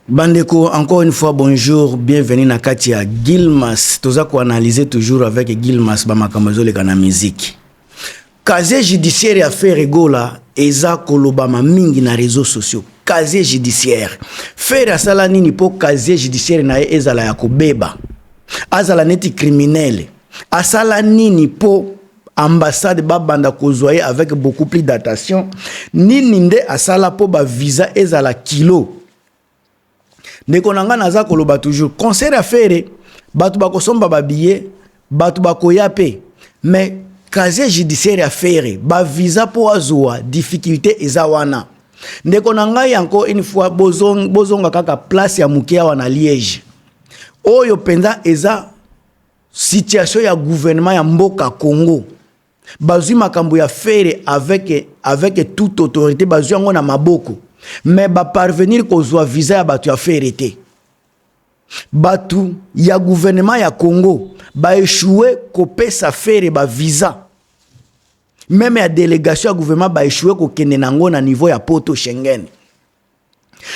Bandeko, encore une fois, bonjour, bienvenue na kati ya Gilmas. Toza ko analyser toujours avec Gilmas ba makambo ezoleka na musique. Casier judiciaire ya Ferre Gola eza kolobama mingi na réseaux sociaux. Casier judiciaire. Ferre asala nini po casier judiciaire na ye ezala ya kobeba? Azala neti criminel. Asala nini po ambassade babanda kozwa ye avec beaucoup plus d'attention? Nini nde asala po ba visa ezala kilo? Ndeko na ngai, naza koloba toujours, concert ya Ferre, bato bakosomba babillet, bato bakoya mpe, mais casier judiciaire ya Ferre, bavisa mpo azwa difficulté eza wana. Ndeko na ngai, encore une fois, bozonga kaka place ya moke awa na Liège. Oyo mpenza eza situation ya gouvernement ya mboka Congo. Bazwi makambo ya Ferre avec toute autorité, bazwi yango na maboko, mais baparvenir kozwa visa ya bato ya Ferre te. Bato ya gouvernement ya Congo baéchoué kopesa Ferre bavisa, même ya délégation ya gouvernement baéchoué kokende nango na niveau ya Poto, Schengen.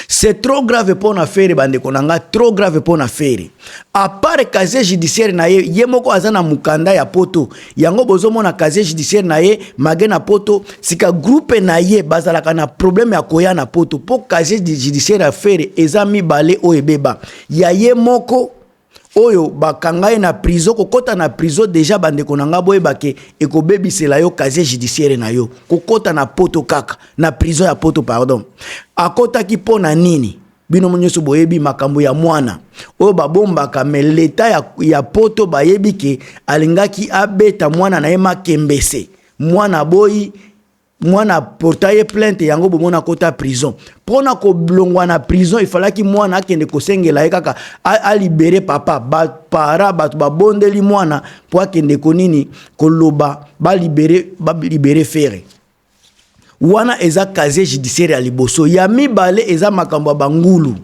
C'est trop grave mpo na Ferre. Bandeko na nga, trop grave mpo na Ferre. À part casier judiciaire na ye, ye moko aza na mokanda ya Poto. Yango bozomona casier judiciaire na ye mage na Poto. Sika groupe na ye bazalaka na problème ya koya na Poto mpo casier judiciaire ya Ferre eza mibale oyo ebeba. Ya ye moko oyo bakanga ye na prison, kokɔta na prison déjà, bandeko na nga, boyebake ekobebisela yo casier judiciaire na yo. Kokɔta na Poto kaka na prison ya Poto, pardon, akɔtaki mpo na nini? Bino nyonso boyebi makambo ya mwana oyo babombaka, mais leta ya Poto bayebi ke alingaki abeta mwana na ye makembese. Mwana boyi, mwana porta ye plainte. Yango bomona akota prison. Mpona kolongwa na prison, ifalaki mwana akende kosengela ye kaka alibérer papa. Bapara bato babondeli mwana mpo akende konini, koloba balibérer, balibérer Ferre. Wana eza casier judiciaire ya liboso. Ya mibale eza makambo ya bangulu.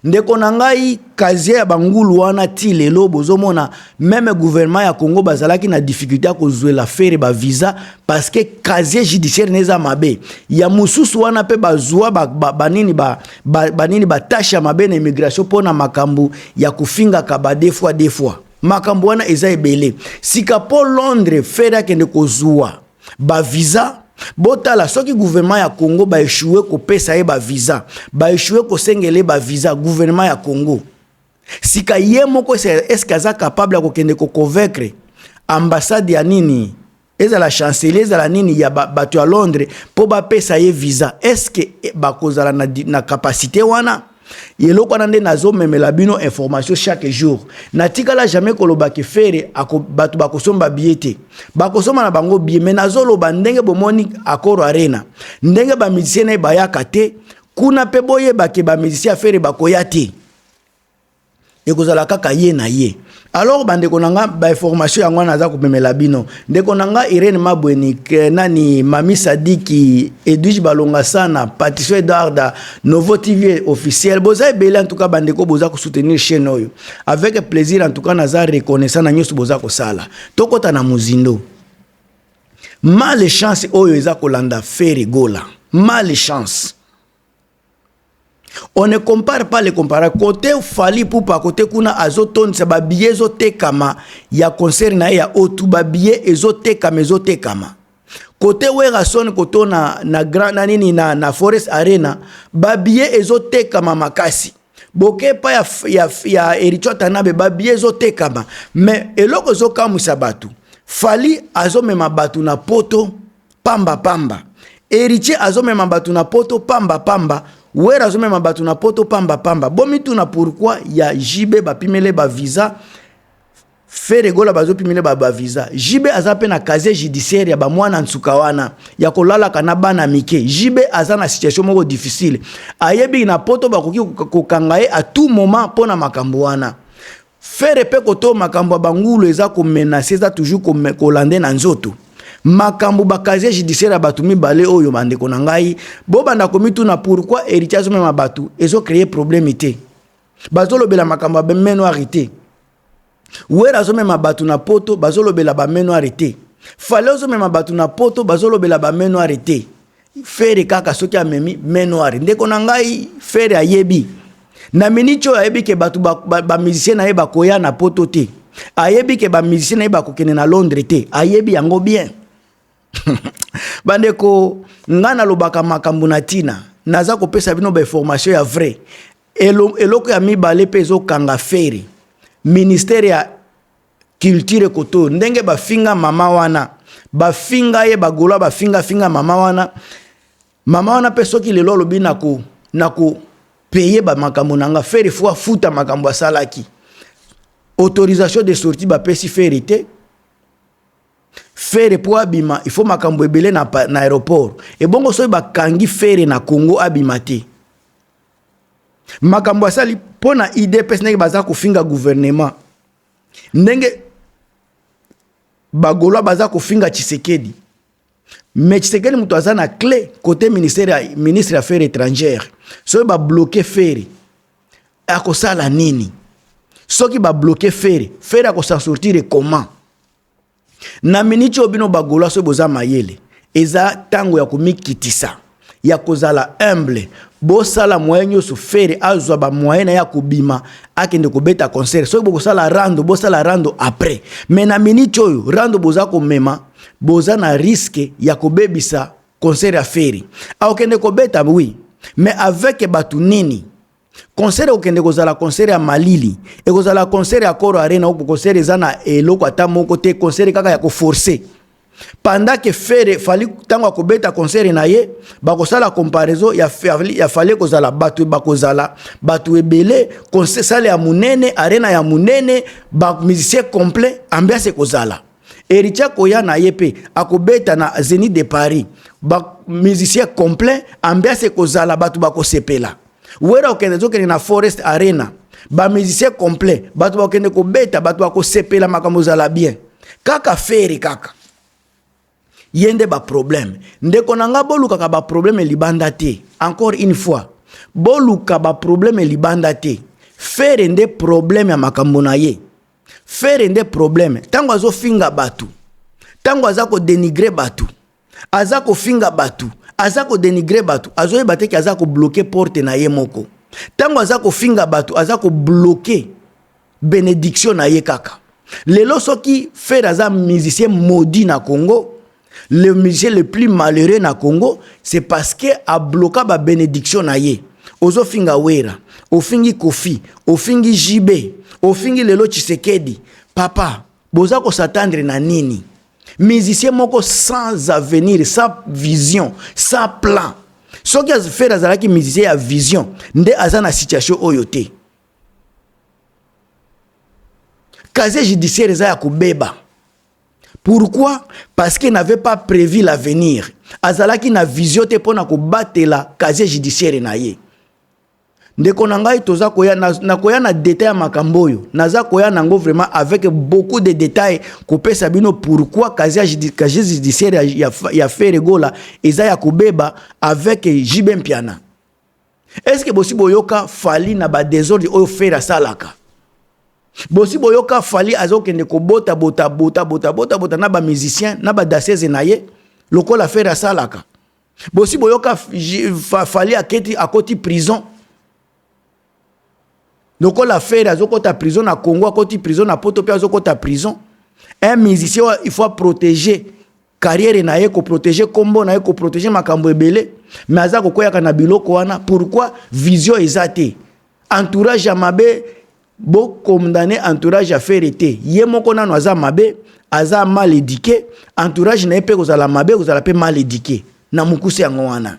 Ndeko na ngai, casier ya bangulu wana, ti lelo bozomona même gouvernement ya Congo bazalaki na difficulté ya kozwela Ferre bavisa parce que casier judiciaire na eza mabe. Ya mosusu wana mpe bazwa banini banini, batashe ya mabe na immigration mpona makambo ya kofingaka ba deux fois deux fois. Makambo wana eza ebele. Sika mpo Londres Ferre akende kozwa bavisa, botala soki gouvernement ya Congo baéchoué kopesa ye bavisa, baéchoué kosengela ye bavisa, gouvernement ya Congo. Sika ye moko, est-ce aza capable ya kokende koconvaincre ambassade ya nini, ezala chancelier, ezala nini ya bato ya Londres, mpo bapesa ye visa? Est-ce bakozala na capacité wana? Eloko wana nde nazomemela bino information chaque jour. Natikala jamais koloba ke Ferre bato bakosomba billet te. Bakosomba na bango billet, mais nazoloba ndenge bomoni Accor Arena, ndenge bamusicien na ye bayaka te kuna mpe, boyeba ke bamusicien ya Ferre bakoya te, ekozala kaka ye na ye. Alors bandeko na nga, bainformation yango wana naza komemela bino. Ndeko na nga Irene Mabweni, nani, Mami Sadiki, Edwige Balonga sana, Patricio Edarda, Novo TV officiel, boza ebele. En tout cas bandeko, boza kosoutenir chaîne oyo avec plaisir. En tout cas naza reconnaissant na nyonso boza kosala. Tokɔta na mozindo. Malchance oyo eza kolanda Ferre Gola, malchance, on ne compare pas les comparer. Côté Fally Ipupa, côté kuna azotondisa babillet, ezotekama ya concert na ye ya otu, babillet ezotekama, ezotekama. Côté Werrason, koto na grand na nini, na Forest Arena, babillet ezotekama makasi. Boke epai ya Héritier Watanabe, babillet ezotekama. Mais eloko ezokamwisa bato, Fally azomema bato na Poto pamba pamba, Héritier azomema bato na Poto pamba pamba, Wera azomema bato na Poto pamba pamba. Bomituna pourquoi ya JB bapimele bavisa, Ferre Gola bazopimele bavisa. JB aza mpe na casier judiciaire ya bamwana nsuka wana ya kolalaka na bana mike. JB aza na situation moko difficile, ayebi na Poto bakoki kokanga ye à tout moment mpo na makambo wana. Ferre mpe koto makambo ya bangulu eza komenacer, eza toujours kolande na nzoto makambo bacasier judiciaire ya bato mibale oyo. Bandeko na ngai, bobanda komituna pourquoi Héritier azomema bato, ezocréer problème te, bazolobela makambo ya bamain noire te. Wera azomema bato na Poto, bazolobela bamain noire te. Fally ozomema bato na Poto, bazolobela bamain noire te. Ferre kaka soki amemi main noire. Ndeko na ngai, Ferre ayebi. Na miniti oyo ayebi ke bato bamusicien ba, ba na ye bakoya na poto te, ayebi ke bamusicien na ye bakokende na Londres te, ayebi yango bien. Bandeko, ngai nalobaka makambo na ntina, naza kopesa bino bainformation ya vrai. Eloko ya mibale mpe ezokanga Ferre, ministère ya culture koto, ndenge bafinga mama wana, bafinga ye, bagaulois bafingafinga mama wana. Mama wana mpe soki lelo alobi na kopayer bamakambo na nga, Ferre faut afuta makambo asalaki. Autorisation de sortie bapesi Ferre te. Ferre mpo abima, il faut makambo ebele na aéroport. Ebongo soki bakangi Ferre na Congo, abima te. Makambo asali mpo na UDPS, ndenge baza kofinga gouvernement, ndenge bagaulois baza kofinga Tshisekedi, mais Tshisekedi moto aza na clé côté ministère ya ministre ya affaires étrangères. Soki babloquer Ferre, akosala nini? Soki babloquer Ferre, Ferre akosa sortir comment? Na miniti oyo, bino bagaulois, soki boza mayele, eza ntango ya komikitisa, ya kozala humble. Bosala moyen nyonso Ferre azwa bamoyen na ye ya kobima, akende kobeta concert. Soki bokosala rando, bosala rando après, mais na miniti oyo, rando boza komema, boza na risque ya kobebisa concert ya Ferre. Akokende kobeta, oui, mais avec bato nini? Concert ekokende kozala concert ya malili, ekozala concert ya Accor Arena. Concert eza na eloko ata moko te, concert kaka ya koforcer. Pendant que Ferre, Fally, ntango akobeta concert na ye, bakosala comparaison ya Fally, kozala bato, bakozala bato ebele, salle ya monene, arena ya monene, bamusicien complet, ambiance ekozala. Héritier akoya na ye mpe akobeta na Zénith de Paris, bamusicien complet, ambiance ekozala, bato bakosepela. Wera okende, ezokende na Forest Arena, bamusicien complet, bato bakokende kobeta, bato bakosepela, makambo ozala bien. Kaka Ferre, kaka ye nde baproblème. Ndeko na nga, bolukaka baproblème libanda te. Encore une fois, boluka baproblème libanda te. Ferre nde problème ya makambo na ye. Ferre nde problème. Ntango azofinga bato, ntango aza kodénigrer bato, aza kofinga bato, aza kodénigrer bato, azoyeba te ke aza kobloquer porte na ye moko. Ntango aza kofinga bato, aza kobloquer bénédiction na ye. Kaka lelo, soki Ferre aza musicien maudit na Congo, le musicien le plus malheureux na Congo, c'est parce que abloka babénédiction na ye. Ozofinga Wera, ofingi Kofi, ofingi JB, ofingi lelo Tshisekedi. Papa, boza kos'attendre na nini? Musicien moko sans avenir, sans vision, sans plan. Soki Ferre azalaki musicien ya vision, nde aza na situation oyo te. Casier judiciaire eza ya kobeba. Pourquoi? Parce qu'il n'avait pas prévu l'avenir. Azalaki na vision te mpona kobatela casier judiciaire na ye. Ndeko na ngai, toza koya nakoya na détail ya makambo oyo naza koya nango vraiment avec beaucoup de détails, kopesa bino pourquoi casier judiciaire ya Ferre Gola eza ya kobeba avec JB Mpiana. Est ce que bosi boyoka Fally na badésordre oyo Ferre asalaka? Bosi boyoka Fally azokende kobota bota bota bota bota bota na bamusicien, na badanseuses na ye, lokola Ferre asalaka? Bosi boyoka Fally aketi, akoti prison lokola Ferre azokɔta prison na Congo, akoti prison na poto mpe azokɔta prison? Un musicien, il faut protéger carrière na ye, koprotéger nkombo na ye, koprotéger makambo ebele, mais aza kokweyaka na biloko wana. Pourquoi? Vision eza te, entourage ya mabe. Bokondamner entourage ya Ferre te. Ye moko nano aza mabe, aza mal éduqué. Entourage na ye mpe kozala mabe, kozala mpe mal éduqué. Na mokuse, yango wana.